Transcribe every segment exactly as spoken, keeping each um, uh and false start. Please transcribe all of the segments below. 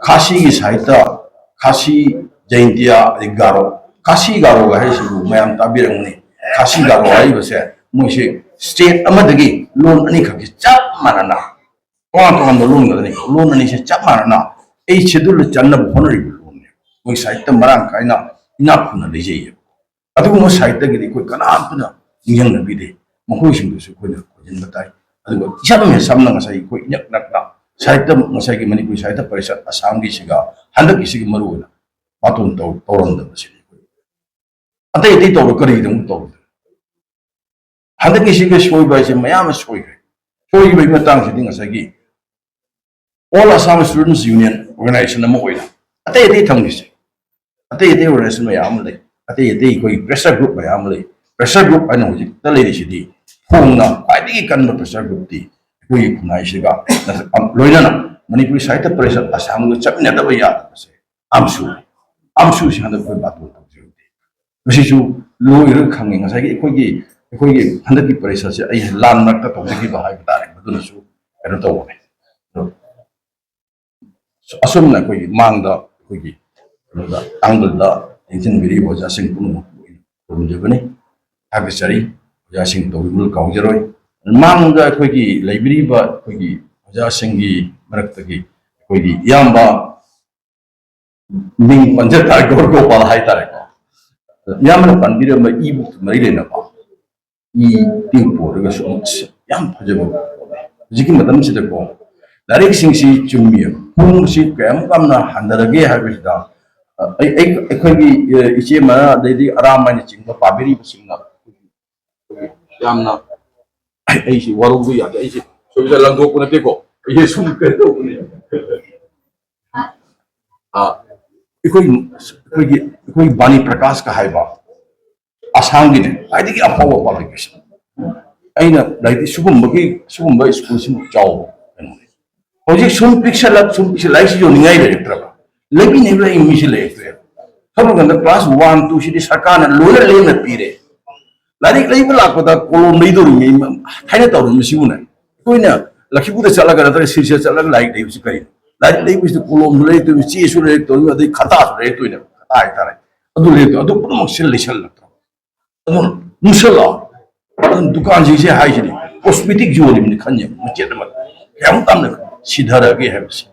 ꯈꯥꯁꯤꯒꯤ ꯁꯥꯍꯤꯇ꯭ꯌ, ꯈꯥꯁꯤ, ꯖꯌꯟꯇꯤꯌꯥ, ꯑꯗꯩ ꯒꯥꯔꯣ, ꯈꯥꯁꯤ ꯒꯥꯔꯣꯒ ꯍꯥꯏꯔꯤꯁꯤꯕꯨ ꯃꯌꯥꯝ ꯇꯥꯕꯤꯔꯝꯒꯅꯤ꯫ ꯈꯥꯁꯤ ꯒꯥꯔꯣ ꯍꯥꯏꯔꯤꯕꯁꯦ ꯃꯣꯏꯁꯦ ꯁ꯭ꯇꯦꯠ ꯑꯃꯗꯒꯤ ꯂꯣꯟ ꯑꯅꯤꯈꯛꯁꯦ ꯆꯞ ꯃꯥꯟꯅꯅ, ꯇꯣꯉꯥꯟ ꯇꯣꯉꯥꯟꯕ ꯂꯣꯟ ꯉꯥꯛꯇꯅꯤ, ꯂꯣꯟ ꯑꯅꯤꯁꯦ ꯆꯞ ꯃꯥꯟꯅꯅ ꯑꯩ ꯁꯦꯗꯨꯜꯗ ꯆꯟꯅꯕ ꯍꯣꯠꯅꯔꯤꯕ ꯂꯣꯟꯅꯦ꯫ ꯃꯣꯏ ꯁꯥꯍꯤꯇ꯭ꯌ ꯃꯔꯥꯡ ꯀꯥꯏꯅ ꯏꯅꯥꯛ ꯈꯨꯟꯅ ꯂꯩꯖꯩꯌꯦꯕ꯫ ꯑꯗꯨꯒꯨꯝꯕ ꯁꯥꯍꯤꯇ꯭ꯌꯒꯤꯗꯤ ꯑꯩꯈꯣꯏ ꯀꯅꯥꯝꯇꯅ ꯅꯤꯡꯁꯤꯡꯅꯕꯤꯗꯦ꯫ ꯃꯈꯣꯏꯁꯤꯡꯗꯨꯁꯨ ꯑꯩꯈꯣꯏꯅ ꯈꯣꯏꯖꯤꯟꯕ ꯇꯥꯏ꯫ ꯑꯗꯨꯒ ꯏꯁꯝ ꯍꯦꯛ ꯁꯝꯅ ꯉꯁꯥꯏ ꯑꯩꯈꯣꯏ ꯏꯅꯛ ꯅꯛꯅ ꯁꯥꯍꯤꯇ꯭ꯌ, ꯉꯁꯥꯏꯒꯤ ꯃꯅꯤꯄꯨꯔꯤ ꯁꯥꯍꯤꯇ꯭ꯌ ꯄꯔꯤꯁꯠ ꯑꯁꯥꯝꯒꯤꯁꯤꯒ ꯍꯟꯗꯛꯀꯤꯁꯤꯒ ꯃꯔꯨ ꯑꯣꯏꯅ ꯕꯥꯇꯣꯟ ꯇꯧ-, ꯇꯧꯔꯝꯗꯕꯁꯤꯅꯤ꯫ ꯑꯩꯈꯣꯏ ꯑꯇꯩ ꯑꯇꯩ ꯇꯧꯔ ꯀꯔꯤꯒꯤꯗꯃꯛ ꯇꯧꯔꯤꯗꯣꯏꯅꯣ? ꯍꯟꯗꯛꯀꯤꯁꯤꯒ ꯁꯣꯏꯕ ꯍꯥꯏꯁꯦ ꯃꯌꯥꯝ ꯑꯃ ꯁꯣꯏꯈ꯭ꯔꯦ꯫ ꯁꯣꯏꯈꯤꯕꯒꯤ ꯃꯇꯥꯡꯁꯤꯗꯤ ꯉꯁꯥꯏꯒꯤ All Assam Students Union organization ꯑꯃ ꯑꯣꯏꯅ ꯑꯇꯩ ꯑꯇꯩ ꯊꯝꯈꯤꯁꯦ꯫ ꯑꯇꯩ ꯑꯇꯩ organization ꯃꯌꯥꯝ ꯑꯃ ꯂꯩ꯫ ꯑꯇꯩ ꯑꯇꯩ ꯑꯩꯈꯣꯏ pressure group ꯃꯌꯥꯝ ꯑꯃ ꯂꯩ꯫ Pressure group ꯍꯥꯏꯅ ꯍꯧꯖꯤꯛꯇ ꯂꯩꯔꯤꯁꯤꯗꯤ ꯐꯣꯡꯅ ꯈ꯭ꯋꯥꯏꯗꯒꯤ ꯀꯟꯕ pressure groupꯇꯤ ꯑꯩꯈꯣꯏꯒꯤ ꯈꯨꯟꯅꯥꯏꯁꯤꯒ ꯂꯣꯏꯅꯅ ꯃꯅꯤꯄꯨꯔꯤ ꯁꯥꯍꯤꯇ꯭ꯌ ꯄꯔꯤꯁꯠ ꯑꯁꯥꯝꯒ ꯆꯠꯃꯤꯟꯅꯗꯕ ꯌꯥꯗꯕꯁꯦ ꯑꯝꯁꯨ, ꯑꯝꯁꯨꯁꯤ ꯍꯟꯗꯛ ꯑꯩꯈꯣꯏ ꯕꯥꯇꯣꯟ ꯇꯧꯖꯔꯨꯗꯦ꯫ ꯃꯁꯤꯁꯨ ꯂꯣꯏꯔꯒ ꯈꯪꯉꯤ꯫ ꯉꯁꯥꯏꯒꯤ ꯑꯩꯈꯣꯏꯒꯤ, ꯑꯩꯈꯣꯏꯒꯤ ꯍꯟꯗꯛꯀꯤ ꯄꯔꯤꯁꯠꯁꯦ ꯑꯩ ꯂꯥꯟ ꯃꯔꯛꯇ ꯇꯧꯖꯈꯤꯕ ꯍꯥꯏꯕ ꯇꯥꯔꯦ, ꯃꯗꯨꯅꯁꯨ ꯀꯩꯅꯣ ꯇꯧꯕꯅꯦ꯫ ꯑꯗꯣ ꯑꯁꯨꯝꯅ ꯑꯩꯈꯣꯏꯒꯤ ꯃꯥꯡꯗ ꯑꯩꯈꯣꯏꯒꯤ ꯀꯩꯅꯣꯗ, ꯇꯥꯡꯕꯜꯗ ꯂꯦꯡꯁꯤꯟꯕꯤꯔꯤꯕ ꯑꯣꯖꯥꯁꯤꯡ ꯄꯨꯝꯅꯃꯛꯄꯨ ꯑꯩꯅ ꯈꯨꯔꯨꯝꯖꯕꯅꯤ, ꯊꯥꯒꯠꯆꯔꯤ꯫ ꯑꯣꯖꯥꯁꯤꯡ ꯇꯧꯕꯤꯃꯜ ꯀꯥꯎꯖꯔꯣꯏ꯫ ꯃꯥꯡꯗ ꯑꯩꯈꯣꯏꯒꯤ ꯂꯩꯕꯤꯔꯤꯕ ꯑꯩꯈꯣꯏꯒꯤ ꯑꯣꯖꯥꯁꯤꯡꯒꯤ ꯃꯔꯛꯇꯒꯤ ꯑꯩꯈꯣꯏꯒꯤ ꯏꯌꯥꯝꯕ ꯃꯤꯡ ꯄꯟꯖ ꯇꯥꯔꯦ, ꯒꯣꯔ ꯒꯣꯄꯥꯜ ꯍꯥꯏꯇꯥꯔꯦꯀꯣ꯫ ꯏꯌꯥꯝꯕꯅ ꯄꯟꯕꯤꯔꯝꯕ ebook ꯃꯔꯤ ꯂꯩꯅꯕ ꯏ ꯇꯦꯡꯄꯣꯠ ꯑꯣꯏꯔꯒꯁꯨ ꯑꯃꯨꯛ ꯑꯁ ꯌꯥꯝ ꯐꯖꯕ ꯄꯣꯠꯅꯤ꯫ ꯍꯧꯖꯤꯛꯀꯤ ꯃꯇꯝꯁꯤꯗꯀꯣ ꯂꯥꯏꯔꯤꯛꯁꯤꯡꯁꯤ ꯆꯨꯝꯃꯤ, ꯄꯨꯡꯁꯤ ꯀꯌꯥꯃꯨꯛ ꯌꯥꯝꯅ ꯍꯟꯊꯔꯒꯦ ꯍꯥꯏꯕꯁꯤꯗ, ꯑ, ꯑꯩ, ꯑꯩ, ꯑꯩꯈꯣꯏꯒꯤ, ꯑ, ꯏꯆꯦ ꯑꯃ, ꯑꯗꯩꯗꯤ ꯑꯔꯥꯝ ꯍꯥꯏꯅ ꯆꯤꯡꯕ ꯄꯥꯕꯤꯔꯤꯕꯁꯤꯡꯅ ꯌꯥꯝꯅ, ꯑꯩ, ꯑꯩꯁꯤ ꯋꯥꯔꯧꯕ ꯌꯥꯗꯦ, ꯑꯩꯁꯦ ꯁꯣꯏꯕꯗ ꯂꯪꯊꯣꯛꯄ ꯅꯠꯇꯦꯀꯣ, ꯑꯩꯁꯦ ꯁꯨꯝ ꯀꯩꯅꯣ ꯇꯧꯕꯅꯦ꯫ ꯑ, ꯑꯩꯈꯣꯏ, ꯑꯩꯈꯣꯏꯒꯤ, ꯑꯩꯈꯣꯏ ꯕꯥꯅꯤ ꯄ꯭ꯔꯀꯥꯁꯀ ꯍꯥꯏꯕ ꯑꯁꯥꯝꯒꯤꯅꯦ, ꯈ꯭ꯋꯥꯏꯗꯒꯤ ꯑꯐꯥꯎꯕ publication꯫ ꯑꯩꯅ ꯂꯥꯏꯔꯤꯛ ꯁꯤꯒꯨꯝꯕꯒꯤ, ꯁꯤꯒꯨꯝꯕ ꯁ꯭ꯀꯨꯜꯁꯤꯃꯨꯛ ꯆꯥꯎꯕ ꯀꯩꯅꯣꯅꯦ꯫ ꯍꯧꯖꯤꯛ ꯁꯨꯝ ꯄꯤꯛꯁꯜꯂꯛ, ꯁꯨꯝ ꯄꯤꯛꯁꯜ-, ꯂꯥꯏꯔꯤꯛꯁꯤ ꯌꯣꯟꯅꯤꯡꯉꯥꯏ ꯂꯩꯔꯛꯇ꯭ꯔꯕ, ꯂꯩꯕꯤꯅꯕ ꯂꯥꯏꯔꯤꯛ ꯃꯤꯁꯤ ꯂꯩꯔꯛꯇ꯭ꯔꯦꯕ꯫ ꯁꯝꯅ ꯍꯥꯏꯔꯕꯗ class one, two ꯁꯤꯗꯤ ꯁꯔꯀꯥꯔꯅ ꯂꯣꯏꯅ ꯂꯦꯝꯅ ꯄꯤꯔꯦ꯫ ꯂꯥꯏꯔꯤꯛ ꯂꯩꯕ ꯂꯥꯛꯄꯗ ꯀꯣꯂꯣꯝ ꯂꯩꯗꯧꯔꯤꯉꯩ ꯊꯥꯏꯅ ꯇꯧꯔꯝꯃꯤ ꯁꯤꯕꯨꯅꯦ꯫ ꯑꯩꯈꯣꯏꯅ ꯂꯛꯈꯤꯄꯨꯔꯗ ꯆꯠꯂꯒ ꯅꯠꯇ꯭ꯔꯒ ꯁꯤꯔꯁꯤꯗ ꯆꯠꯂꯒ ꯂꯥꯏꯔꯤꯛ ꯂꯩꯕꯁꯤ ꯀꯔꯤꯅꯣ? ꯂꯥꯏꯔꯤꯛ ꯂꯩꯕꯁꯤꯗ ꯀꯣꯂꯣꯝꯁꯨ ꯂꯩꯔꯛꯇꯣꯏꯅꯤ, ꯆꯦꯁꯨ ꯂꯩꯔꯛꯇꯣꯏꯅꯤ, ꯑꯗꯩ ꯈꯇꯥꯁꯨ ꯂꯩꯔꯛꯇꯣꯏꯅꯦꯕ, ꯈꯇꯥ ꯍꯥꯏꯇꯥꯔꯦ꯫ ꯑꯗꯨ ꯂꯩꯔꯛꯇꯣꯏ, ꯑꯗꯨ ꯄꯨꯝꯅꯃꯛꯁꯦ ꯂꯩꯁꯜꯂꯛꯇ꯭ꯔꯣ? ꯑꯗꯨꯝ ꯅꯨꯡꯁꯜꯂꯣ꯫ ꯑꯗꯨꯝ ꯗꯨꯀꯥꯟꯁꯤꯡꯁꯦ ꯍꯥꯏꯁꯤꯅꯤ, ꯀꯣꯁꯃꯦꯇꯤꯛ ꯌꯣꯜꯂꯤꯕꯅꯤ ꯈꯟ ꯌꯦꯡꯉꯨ, ꯃꯆꯦꯠ ꯑꯃ ꯀꯌꯥꯝ ꯇꯝꯅ ꯁꯤꯊꯔꯛꯑꯒꯦ ꯍꯥꯏꯕꯁꯦ꯫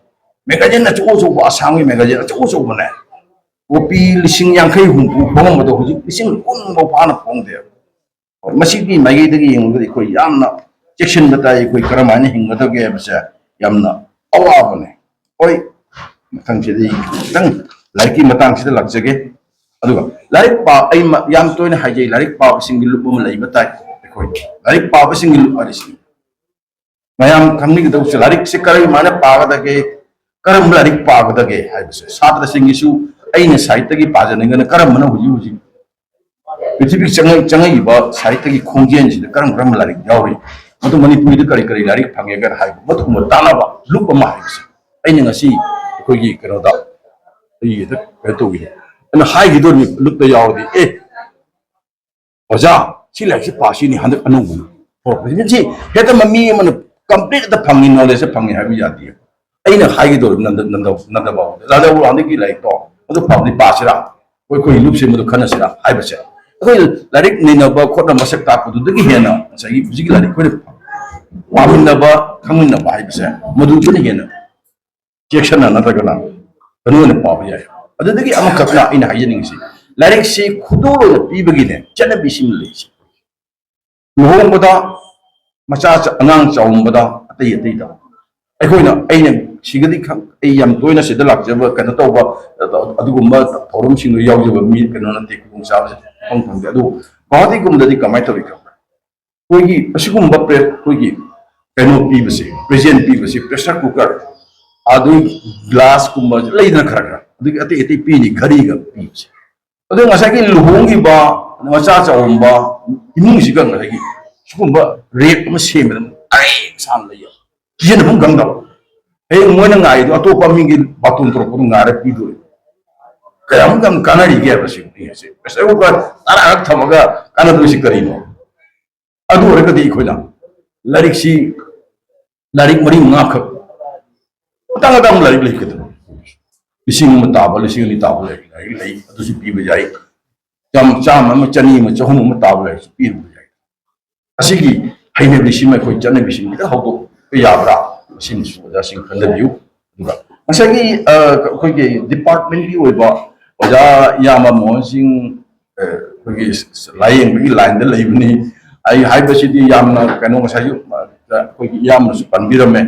ꯃꯦꯒꯥꯖꯤꯟ ꯑꯆꯧ ꯑꯆꯧꯕ, ꯑꯁꯥꯝꯒꯤ ꯃꯦꯒꯥꯖꯤꯟ ꯑꯆꯧ ꯑꯆꯧꯕꯅꯦ, ꯀꯣꯄꯤ ꯂꯤꯁꯤꯡ ꯌꯥꯡꯈꯩ ꯍꯨꯝꯐꯨ ꯐꯣꯡꯉꯝꯕꯗꯣ ꯍꯧꯖꯤꯛ ꯂꯤꯁꯤꯡ ꯀꯨꯟꯐꯥꯎ ꯐꯥꯅ ꯐꯣꯡꯗꯦꯕ꯫ ꯍꯣꯏ, ꯃꯁꯤꯒꯤ ꯃꯥꯏꯀꯩꯗꯒꯤ ꯌꯦꯡꯉꯨꯔꯒꯗꯤ ꯑꯩꯈꯣꯏ ꯌꯥꯝꯅ ꯆꯦꯛꯁꯤꯟꯕ ꯇꯥꯏ꯫ ꯑꯩꯈꯣꯏ ꯀꯔꯝꯍꯥꯏꯅ ꯍꯤꯡꯒꯗꯒꯦ ꯍꯥꯏꯕꯁꯦ ꯌꯥꯝꯅ ꯑꯋꯥꯕꯅꯦ꯫ ꯍꯣꯏ, ꯃꯊꯪꯁꯤꯗꯤ ꯈꯤꯇꯪ ꯂꯥꯏꯔꯤꯛꯀꯤ ꯃꯇꯥꯡꯁꯤꯗ ꯂꯥꯛꯆꯒꯦ꯫ ꯑꯗꯨꯒ ꯂꯥꯏꯔꯤꯛ ꯄꯥ-, ꯑꯩ ꯃ-, ꯌꯥꯝ ꯇꯣꯏꯅ ꯍꯥꯏꯖꯩ, ꯂꯥꯏꯔꯤꯛ ꯄꯥꯕꯁꯤꯡꯒꯤ ꯂꯨꯞ ꯑꯃ ꯂꯩꯕ ꯇꯥꯏ꯫ ꯑꯩꯈꯣꯏ ꯂꯥꯏꯔꯤꯛ ꯄꯥꯕꯁꯤꯡꯒꯤ ꯂꯨꯞ ꯍꯥꯏꯔꯤꯁꯤꯅꯤ꯫ ꯃꯌꯥꯝ ꯈꯪꯅꯤꯡꯒꯗꯧꯕꯁꯦ, ꯂꯥꯏꯔꯤꯛꯁꯦ ꯀꯔꯝꯍꯥꯏꯅ ꯄꯥꯒꯗꯒꯦ, ꯀꯔꯝꯕ ꯂꯥꯏꯔꯤꯛ ꯄꯥꯒꯗꯒꯦ ꯍꯥꯏꯕꯁꯦ꯫ ꯁꯥꯇ꯭ꯔꯁꯤꯡꯒꯤꯁꯨ ꯑꯩꯅ ꯁꯥꯍꯤꯇ꯭ꯌꯒꯤ ꯄꯥꯖꯅꯤꯡꯒꯅ ꯀꯔꯝꯕꯅ ꯍꯧꯖꯤꯛ ꯍꯧꯖꯤꯛ ꯄ꯭ꯔꯤꯊꯤꯕꯤ ꯆꯪꯉꯛ-, ꯆꯪꯉꯛꯏꯕ ꯁꯥꯍꯤꯇ꯭ꯌꯒꯤ ꯈꯣꯡꯖꯦꯜꯁꯤꯗ ꯀꯔꯝ ꯀꯔꯝꯕ ꯂꯥꯏꯔꯤꯛ ꯌꯥꯎꯔꯤ, ꯃꯗꯨ ꯃꯅꯤꯄꯨꯔꯤꯗ ꯀꯔꯤ ꯀꯔꯤ ꯂꯥꯏꯔꯤꯛ ꯐꯪꯉꯦ ꯀꯥꯏꯅ ꯍꯥꯏꯕ, ꯃꯗꯨꯒꯨꯝꯕ ꯇꯥꯟꯅꯕ ꯂꯨꯞ ꯑꯃ ꯍꯥꯏꯕꯁꯦ ꯑꯩꯅ ꯉꯁꯤ ꯑꯩꯈꯣꯏꯒꯤ ꯀꯩꯅꯣꯗ ꯑꯩ ꯍꯦꯛꯇ ꯀꯩꯅꯣ ꯇꯧꯈꯤꯅꯤ꯫ ꯑꯩꯅ ꯍꯥꯏꯈꯤꯗꯣꯔꯤꯕ ꯂꯨꯞꯇ ꯌꯥꯎꯔꯗꯤ, "ꯑꯦ, ꯑꯣꯖꯥ, ꯁꯤ ꯂꯥꯏꯔꯤꯛꯁꯤ ꯄꯥꯁꯤꯅꯤ ꯍꯟꯗꯛ ꯑꯅꯧꯕ ꯊꯣꯛꯂꯛꯄꯁꯤ"꯫ ꯁꯤ ꯍꯦꯛꯇ ꯃꯤ ꯑꯃꯅ ꯀꯝꯄ꯭ꯂꯤꯠ ꯍꯦꯛꯇ ꯐꯪꯉꯤ, ꯅꯣꯂꯦꯖꯁꯦ ꯐꯪꯉꯤ ꯍꯥꯏꯕ ꯌꯥꯗꯦ꯫ ꯑꯩꯅ ꯍꯥꯏꯒꯗꯧꯔꯤꯕ ꯅꯟꯗ-, ꯅꯟꯗ-, ꯅꯟꯗ ꯕꯥꯕꯨꯗ, "ꯔꯥꯙꯥ ꯕꯥꯕꯨ, ꯍꯟꯗꯛꯀꯤ ꯂꯥꯏꯔꯤꯛꯇꯣ ꯑꯗꯨ ꯐꯕꯗꯤ ꯄꯥꯁꯤꯔꯥ? ꯑꯩꯈꯣꯏ, ꯑꯩꯈꯣꯏ ꯂꯨꯞꯁꯦ ꯃꯗꯨ ꯈꯟꯅꯁꯤꯔꯥ?" ꯍꯥꯏꯕꯁꯦ꯫ ꯑꯩꯈꯣꯏ ꯂꯥꯏꯔꯤꯛ ꯅꯩꯅꯕ ꯈꯣꯠꯅ ꯃꯁꯛ ꯇꯥꯛꯄꯗꯨꯗꯒꯤ ꯍꯦꯟꯅ ꯉꯁꯥꯏꯒꯤ ꯍꯧꯖꯤꯛꯀꯤ ꯂꯥꯏꯔꯤꯛ ꯑꯩꯈꯣꯏꯅ ꯄꯥꯃꯤꯟꯅꯕ, ꯈꯪꯃꯤꯟꯅꯕ ꯍꯥꯏꯕꯁꯦ ꯃꯗꯨꯗꯨꯅ ꯍꯦꯟꯅ ꯆꯦꯛꯁꯟꯅ ꯅꯠꯇ꯭ꯔꯒꯅ ꯀꯩꯅꯣ ꯑꯣꯏꯅ ꯄꯥꯕ ꯌꯥꯏ꯫ ꯑꯗꯨꯗꯒꯤ ꯑꯃꯈꯛꯅ ꯑꯩꯅ ꯍꯥꯏꯖꯅꯤꯡꯉꯤꯁꯤ, ꯂꯥꯏꯔꯤꯛꯁꯤ ꯈꯨꯗꯣꯜ ꯑꯣꯏꯅ ꯄꯤꯕꯒꯤꯅꯦ ꯆꯠꯅꯕꯤꯁꯤꯃ ꯂꯩꯔꯤꯁꯦ꯫ ꯂꯨꯍꯣꯡꯕꯗ, ꯃꯆꯥ ꯆ-, ꯑꯉꯥꯡ ꯆꯥꯎꯝꯕꯗ, ꯑꯇꯩ ꯑꯇꯩꯗ ꯑꯩꯈꯣꯏꯅ, ꯑꯩꯅ ꯁꯤꯒꯗꯤ ꯈꯪ-, ꯑꯩ ꯌꯥꯝ ꯇꯣꯏꯅ ꯁꯤꯗ ꯂꯥꯛꯆꯕ, ꯀꯩꯅꯣ ꯇꯧꯕ, ꯑꯗꯨꯒꯨꯝꯕ ꯊꯧꯔꯝꯁꯤꯡꯗ ꯌꯥꯎꯖꯕ ꯃꯤ ꯀꯩꯅꯣ ꯅꯠꯇꯦ, ꯈꯨꯗꯣꯡꯆꯥꯕꯁꯦ ꯐꯪ ꯐꯪꯗꯦ꯫ ꯑꯗꯨꯕꯨ ꯒꯧꯍꯥꯇꯤꯒꯨꯝꯕꯗꯗꯤ ꯀꯃꯥꯏꯅ ꯇꯧꯏ ꯈꯪꯕ꯭ꯔꯥ? ꯑꯩꯈꯣꯏꯒꯤ ꯑꯁꯤꯒꯨꯝꯕ ꯄ꯭ꯔꯦ-, ꯑꯩꯈꯣꯏꯒꯤ ꯀꯩꯅꯣ ꯄꯤꯕꯁꯦ, ꯄ꯭ꯔꯦꯖꯦꯟ ꯄꯤꯕꯁꯦ, ꯄ꯭ꯔꯦꯁꯔ ꯀꯨꯀꯔ, ꯑꯗꯨꯒꯤ ꯒ꯭ꯂꯥꯁꯀꯨꯝꯕ ꯂꯩꯗꯅ ꯈꯔ ꯈꯔ, ꯑꯗꯨꯒꯤ ꯑꯇꯩ ꯑꯇꯩ ꯄꯤꯅꯤ, ꯘꯔꯤꯒ ꯄꯤꯕꯁꯦ꯫ ꯑꯗꯣ ꯉꯁꯥꯏꯒꯤ ꯂꯨꯍꯣꯡꯈꯤꯕ ꯃꯆꯥ ꯆꯥꯎꯔꯝꯕ ꯏꯃꯨꯡꯁꯤꯒ ꯉꯁꯥꯏꯒꯤ ꯁꯤꯒꯨꯝꯕ ꯔꯦꯛ ꯑꯃ ꯁꯦꯝꯕꯗ ꯑꯩ ꯏꯁꯥꯅ ꯂꯩꯌꯦ, ꯁꯤꯖꯤꯟꯅꯐꯝ ꯈꯪꯗꯕ꯫ ꯍꯌꯦꯡ ꯃꯣꯏꯅ ꯉꯥꯏꯗꯣ ꯑꯇꯣꯞꯄ ꯃꯤꯒꯤ ꯕꯥꯇꯣꯟ ꯇꯧꯔꯛꯄꯗꯣ ꯉꯥꯏꯔ ꯄꯤꯗꯣꯔꯦ꯫ ꯀꯌꯥꯃꯨꯛ ꯌꯥꯝ ꯀꯥꯟꯅꯔꯤꯒꯦ ꯍꯥꯏꯕ ꯁꯤ ꯃꯤꯁꯦ꯫ ꯄ꯭ꯔꯦꯁꯔ ꯀꯨꯀꯔ ꯇꯔꯥꯔꯛ ꯊꯝꯃꯒ ꯀꯥꯟꯅꯗꯣꯏꯁꯤ ꯀꯔꯤꯅꯣ? ꯑꯗꯨ ꯑꯣꯏꯔꯒꯗꯤ ꯑꯩꯈꯣꯏꯅ ꯂꯥꯏꯔꯤꯛꯁꯤ, ꯂꯥꯏꯔꯤꯛ ꯃꯔꯤ ꯃꯉꯥꯈꯛ ꯑꯇꯥꯡ ꯑꯇꯥꯡꯕ ꯂꯥꯏꯔꯤꯛ ꯂꯩꯒꯗꯕ, ꯂꯤꯁꯤꯡ ꯑꯃ ꯇꯥꯕ, ꯂꯤꯁꯤꯡ ꯑꯅꯤ ꯇꯥꯕ ꯂꯥꯏꯔꯤꯛ, ꯂꯥꯏꯔꯤꯛ ꯂꯩ, ꯑꯗꯨꯁꯨ ꯄꯤꯕ ꯌꯥꯏ꯫ ꯆꯥꯝ-, ꯆꯥꯝꯃ ꯑꯃ, ꯆꯅꯤ ꯑꯃ, ꯆꯍꯨꯝ ꯑꯃ ꯇꯥꯕ ꯂꯥꯏꯔꯤꯛꯁꯨ ꯄꯤꯔꯨꯕ ꯌꯥꯏ꯫ ꯑꯁꯤꯒꯤ ꯍꯩꯅꯕꯤꯁꯤꯃ ꯑꯩꯈꯣꯏ ꯆꯠꯅꯕꯤꯁꯤꯃ ꯈꯤꯇꯪ ꯍꯧꯗꯣꯛꯄ ꯌꯥꯕ꯭ꯔꯥ? ꯃꯁꯤꯃꯁꯨ ꯑꯣꯖꯥꯁꯤꯡ ꯈꯟꯊꯕꯤꯌꯨ꯫ ꯑꯗꯨꯒ ꯉꯁꯥꯏꯒꯤ, ꯑ, ꯑꯩꯈꯣꯏꯒꯤ department ꯀꯤ ꯑꯣꯏꯕ ꯑꯣꯖꯥ ꯏꯌꯥꯝꯕ ꯃꯣꯍꯟ ꯁꯤꯡ, ꯑ, ꯑꯩꯈꯣꯏꯒꯤ ꯂꯥꯏꯌꯦꯡꯕꯒꯤ line ꯗ ꯂꯩꯕꯅꯤ꯫ ꯑꯩ ꯍꯥꯏꯕꯁꯤꯗꯤ ꯌꯥꯝꯅ ꯀꯩꯅꯣ, ꯉꯁꯥꯏꯁꯨ, ꯑ, ꯑꯩꯈꯣꯏꯒꯤ ꯏꯌꯥꯝꯕꯅꯁꯨ ꯄꯟꯕꯤꯔꯝꯃꯦ,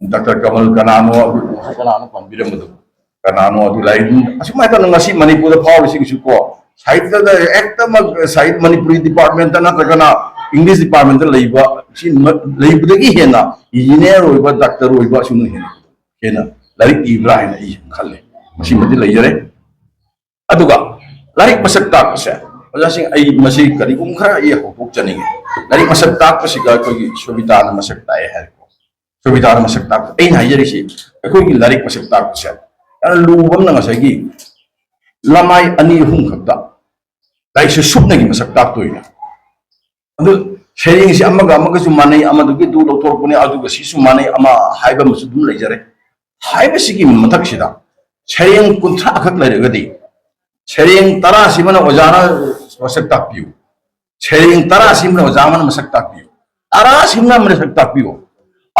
ꯗꯥꯛꯇꯔ ꯀꯃꯜ ꯀꯅꯥꯅꯣ, ꯑꯗꯨ ꯀꯅꯥꯅꯣ ꯄꯟꯕꯤꯔꯝꯕꯗꯣ? ꯀꯅꯥꯅꯣ ꯑꯗꯨ ꯂꯥꯏꯔꯤꯛ ꯑꯁꯨꯃꯥꯏꯅ ꯇꯧꯅ ꯉꯁꯤ ꯃꯅꯤꯄꯨꯔꯗ ꯐꯥꯎꯔꯤꯁꯤꯡꯁꯨ ꯀꯣ, ꯁꯥꯍꯤꯇ꯭ꯌꯗ ꯍꯦꯛꯇꯃꯛ ꯁꯥꯍꯤꯇ꯭ꯌ ꯃꯅꯤꯄꯨꯔꯤ department ꯅꯠꯇ꯭ꯔꯒꯅ English department ꯂꯩꯕ, ꯁꯤ ꯃ-, ꯂꯩꯕꯗꯒꯤ ꯍꯦꯟꯅ engineer ꯑꯣꯏꯕ, doctor ꯑꯣꯏꯕ ꯑꯁꯤꯅ ꯍꯦꯟꯅ, ꯍꯦꯟꯅ ꯂꯥꯏꯔꯤꯛ ꯏꯕ꯭ꯔꯥ ꯍꯥꯏꯅ ꯑꯩ ꯈꯜꯂꯦ꯫ ꯃꯁꯤꯃꯗꯤ ꯂꯩꯖꯔꯦ꯫ ꯑꯗꯨꯒ ꯂꯥꯏꯔꯤꯛ ꯃꯁꯛ ꯇꯥꯛꯄꯁꯦ, ꯑꯣꯖꯥꯁꯤꯡ, ꯑꯩ ꯃꯁꯤ ꯀꯔꯤꯒꯨꯝꯕ ꯈꯔ ꯑꯩ ꯍꯧꯗꯣꯛꯆꯅꯤꯡꯉꯤ꯫ ꯂꯥꯏꯔꯤꯛ ꯃꯁꯛ ꯇꯥꯛꯄꯁꯤꯗ ꯑꯩꯈꯣꯏꯒꯤ ꯁꯣꯕꯤꯇꯥꯅ ꯃꯁꯛ ꯇꯥꯛꯑꯦ ꯍꯥꯏꯔꯦꯀꯣ꯫ ꯁꯨꯕꯤꯙꯥꯅ ꯃꯁꯛ ꯇꯥꯛꯄ꯫ ꯑꯩꯅ ꯍꯥꯏꯖꯔꯤꯁꯤ, ꯑꯩꯈꯣꯏꯒꯤ ꯂꯥꯏꯔꯤꯛ ꯃꯁꯛ ꯇꯥꯛꯄꯁꯦ ꯌꯥꯝꯅ ꯂꯨꯕ ꯑꯃꯅ, ꯉꯁꯥꯏꯒꯤ ꯂꯃꯥꯏ ꯑꯅꯤ ꯑꯍꯨꯝ ꯈꯛꯇ ꯂꯥꯏꯔꯤꯛꯁꯦ ꯁꯨꯞꯅꯒꯤ ꯃꯁꯛ ꯇꯥꯛꯇꯣꯏꯅꯦ꯫ ꯑꯗꯨ ꯁꯩꯔꯦꯡꯁꯤ ꯑꯃꯒ ꯑꯃꯒꯁꯨ ꯃꯥꯟꯅꯩ, ꯑꯃꯗꯨꯒꯤ ꯑꯗꯨ ꯂꯧꯊꯣꯔꯛꯄꯅꯦ, ꯑꯗꯨꯒ ꯁꯤꯁꯨ ꯃꯥꯟꯅꯩ, ꯑꯃ ꯍꯥꯏꯕ ꯑꯃꯁꯨ ꯑꯗꯨꯝ ꯂꯩꯖꯔꯦ꯫ ꯍꯥꯏꯕꯁꯤꯒꯤ ꯃꯊꯛꯁꯤꯗ ꯁꯩꯔꯦꯡ ꯀꯨꯟꯊ꯭ꯔꯥ ꯈꯛ ꯂꯩꯔꯒꯗꯤ, ꯁꯩꯔꯦꯡ ꯇꯔꯥꯁꯤꯃꯅ ꯑꯣꯖꯥꯅ ꯃꯁꯛ ꯇꯥꯛꯄꯤꯌꯨ, ꯁꯩꯔꯦꯡ ꯇꯔꯥꯁꯤꯃꯅ ꯑꯣꯖꯥ ꯑꯃꯅ ꯃꯁꯛ ꯇꯥꯛꯄꯤꯌꯨ, ꯇꯔꯥꯁꯤꯃꯅ ꯃꯁꯛ ꯇꯥꯛꯄꯤꯌꯨ꯫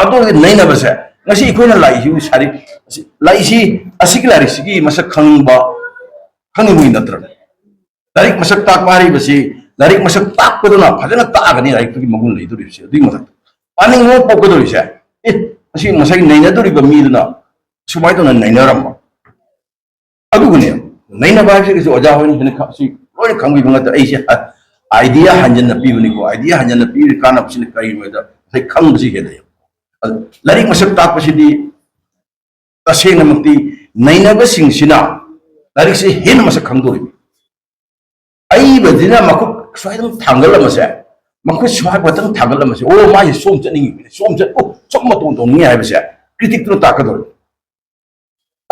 ꯑꯗꯨꯒꯤ ꯅꯩꯅꯕꯁꯦ ꯉꯁꯤ ꯑꯩꯈꯣꯏꯅ ꯂꯥꯛꯏꯁꯤꯕꯨ ꯁꯥꯔꯤ-, ꯑꯁꯤ, ꯂꯥꯛꯏꯁꯤ, ꯑꯁꯤꯒꯤ ꯂꯥꯏꯔꯤꯛꯁꯤꯒꯤ ꯃꯁꯛ ꯈꯪꯕ, ꯈꯪꯅꯤꯡꯕꯒꯤ ꯅꯠꯇ꯭ꯔꯅꯦ? ꯂꯥꯏꯔꯤꯛ ꯃꯁꯛ ꯇꯥꯛꯄ ꯍꯥꯏꯔꯤꯕꯁꯤ, ꯂꯥꯏꯔꯤꯛ ꯃꯁꯛ ꯇꯥꯛꯄꯗꯨꯅ ꯐꯖꯅ ꯇꯥꯛꯑꯒꯅꯤ ꯂꯥꯏꯔꯤꯛꯇꯨꯒꯤ ꯃꯒꯨꯟ ꯂꯩꯗꯣꯔꯤꯕꯁꯤ꯫ ꯑꯗꯨꯒꯤ ꯃꯊꯛꯇ ꯄꯥꯅꯤꯡꯕ ꯑꯃ ꯄꯣꯛꯀꯗꯧꯔꯤꯁꯦ, ꯑꯦ, ꯑꯁꯤ ꯉꯁꯥꯏ ꯅꯩꯅꯗꯣꯔꯤꯕ ꯃꯤꯗꯨꯅ ꯁꯨꯃꯥꯏꯅ ꯇꯧꯅ ꯅꯩꯅꯔꯝꯕ꯫ ꯑꯗꯨꯒꯅꯦ, ꯅꯩꯅꯕ ꯍꯥꯏꯕꯁꯤꯒꯤꯁꯨ ꯑꯣꯖꯥ ꯍꯣꯏꯅ ꯍꯦꯟꯅ ꯈ-, ꯁꯤ ꯂꯣꯏꯅ ꯈꯪꯕꯤꯕ ꯉꯥꯛꯇ꯫ ꯑꯩꯁꯦ ꯑ-, idea ꯍꯟꯖꯟꯅ ꯄꯤꯕꯅꯤꯀꯣ꯫ Idea ꯍꯟꯖꯟꯅ ꯄꯤꯕꯒꯤ ꯀꯥꯟꯅꯕꯁꯤꯅ ꯀꯔꯤꯅꯣ ꯍꯥꯏꯗ, ꯉꯁꯥꯏ ꯈꯪꯕꯁꯤ ꯍꯦꯜꯂꯦ꯫ ꯑꯗꯨ ꯂꯥꯏꯔꯤꯛ ꯃꯁꯛ ꯇꯥꯛꯄꯁꯤꯗꯤ ꯇꯁꯦꯡꯅꯃꯛꯇꯤ ꯅꯩꯅꯕꯁꯤꯡꯁꯤꯅ ꯂꯥꯏꯔꯤꯛꯁꯦ ꯍꯦꯟꯅ ꯃꯁꯛ ꯈꯪꯗꯣꯔꯤꯕ꯫ ꯑꯏꯕꯁꯤꯅ ꯃꯈꯨꯠ ꯁ꯭ꯋꯥꯏꯗꯪ ꯊꯥꯡꯒꯠꯂꯝꯕꯁꯦ, ꯃꯈꯨꯠ ꯁ꯭ꯋꯥꯏ ꯈꯛꯇꯪ ꯊꯥꯡꯒꯠꯂꯝꯕꯁꯦ, "ꯑꯣ, ꯃꯥꯏꯁꯦ ꯁꯣꯝ ꯆꯠꯅꯤꯡꯉꯤꯕꯅꯤ, ꯁꯣꯝ ꯆꯠ-, ꯑꯣ, ꯁꯣꯝ ꯃꯇꯣꯟ ꯇꯧꯅꯤꯡꯉꯤ" ꯍꯥꯏꯕꯁꯦ critic ꯇꯨꯅ ꯇꯥꯛꯀꯗꯧꯔꯤꯕ꯫